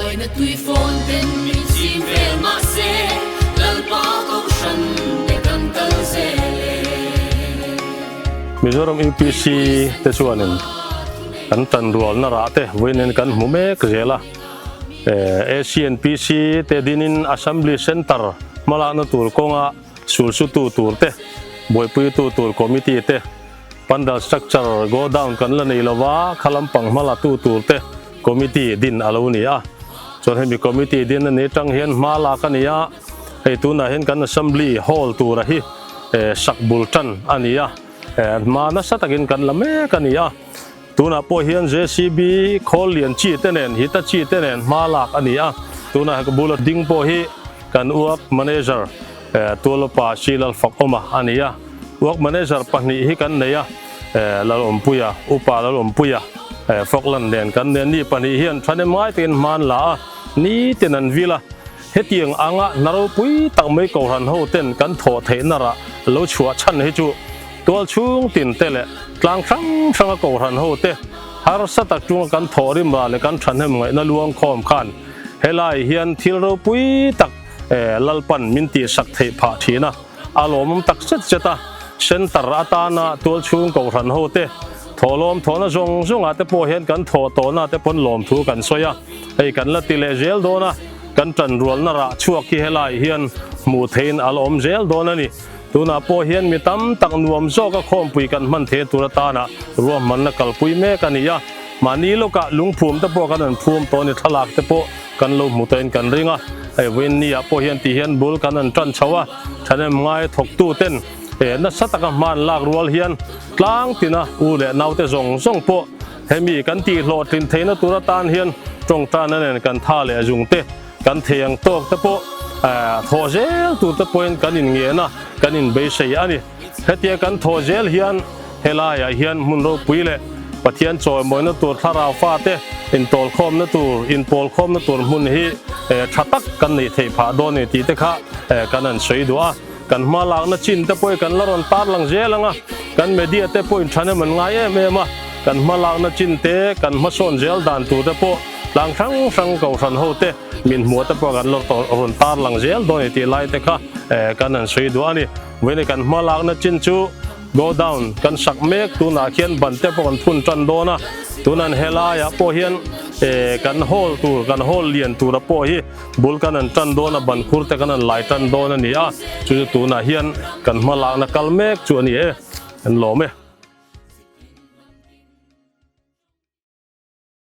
Buaina tui fawn ten min chim vel mahse Lalpa Kohhran te kan kal zel e. Mizoram UPC te chuanin kan tanrualna rah te vawiin kan hmu mek zel a. ACNPC te dinin Assembly Centre hmalakna tur kawnga sulsutu tur te, buaipuitu tur committee te, Pandal structure godown kan la nei lova, kha lampang hma la tu tur te committee din a lo ni a. Chuan hemi committee din a ni atang hian hma lak a ni a, hei tunah hian kan assembly hall tura hi sak bul tan a ni a, hma nasa takin kan la mek a ni a. Tunah pawh hian JCB khawl lian chi te nen Hitachi te nen hma lak a ni a, tunah ka bula ding pawh hi kan work manager Tualawpa Shilal Fakawma a ni a, work manager pahnih hi kan nei a, Lalawmpuia, Upa Lalawmpuia Falkland nen kan nei a, ni pahnih hian thahnem ngai takin hma an la a, nitin an vil a, hetiang anga hna ropui tak mai Kohhran ho ten kan thawh theihna rah lo chhuah chhan hi chu Tual chhung tin te leh tlang hrang hranga Kohhran ho te harsa tak chunga kan thawh rim rah leh kan thahnem ngaihna luang khawm khan helai hian thil ropui tak Lalpan min tihsak theih phah thin a, a lawmawm tak zet zet a. Centre atana tual chhung Kohhran ho te thawhlawm thawhna zawng zawngah te pawh hian kan thawh tawhna te pawn lawmthu kan sawi a, hei kan la ti leh zel dawn a, kan tanrualna rah chhuak hi helai hian hmuh theihin a la awm zel dawn a ni. Tunah pawh hian mi tam tak nuam zawka khawmpui kan hman thei tur atana ruahmanna kalpui mek a ni a. Mahni lawkah lungphum te pawh kan han phum tawh a ni, thlalak te pawh kan lo hmu tawhin kan ring a. Hei vawiin ni ah pawh hian ti hian bul kan han tan chho a, thahnem ngai thawktu ten nasa taka hman lak rual hian tlang tina u leh naute zawng zawng pawh hemi kan tihhlawhtlin theihna tur atan hian tawngtana nen kan tha leh zung te Kan thei ang tawk te pawh thawh zel tur te pawhin kan inngen a, kan inbeisei a ni. Hetia kan thawh zel hian helaiah hian hmun ropui leh Pathian chawimawina tur thlarau fate intawlkhawmna tur, inpawlkhawmna tur hmun hi tha tak kan neih theih phah dawn a ni tih te kha kan han sawi duh a. Kan hma lakna chin te pawhin kan la rawn tarlang zel ang a, kan media te pawhin thahnem an ngai em em a, kan hma lakna chin te, kan hmasawn zel dan tur te pawh tlang hrang hrang Kohhran ho te min hmuh te pawh kan la rawn tarlang zel dawn a ni tih lai te kha kan han sawi duh a ni. Vawiin kan hma lakna chin chu Godown kan sak mek tunah khian ban te pawh kan phun tan dawn a, tunan helaiah pawh hian kan hall tur, kan hall lian tura pawh hi Bul kan han tan dawn a, ban khur te kan han lai tan dawn a ni a, chu chu tunah hian kan hma lakna kal mek chu a ni e, kan lawm e.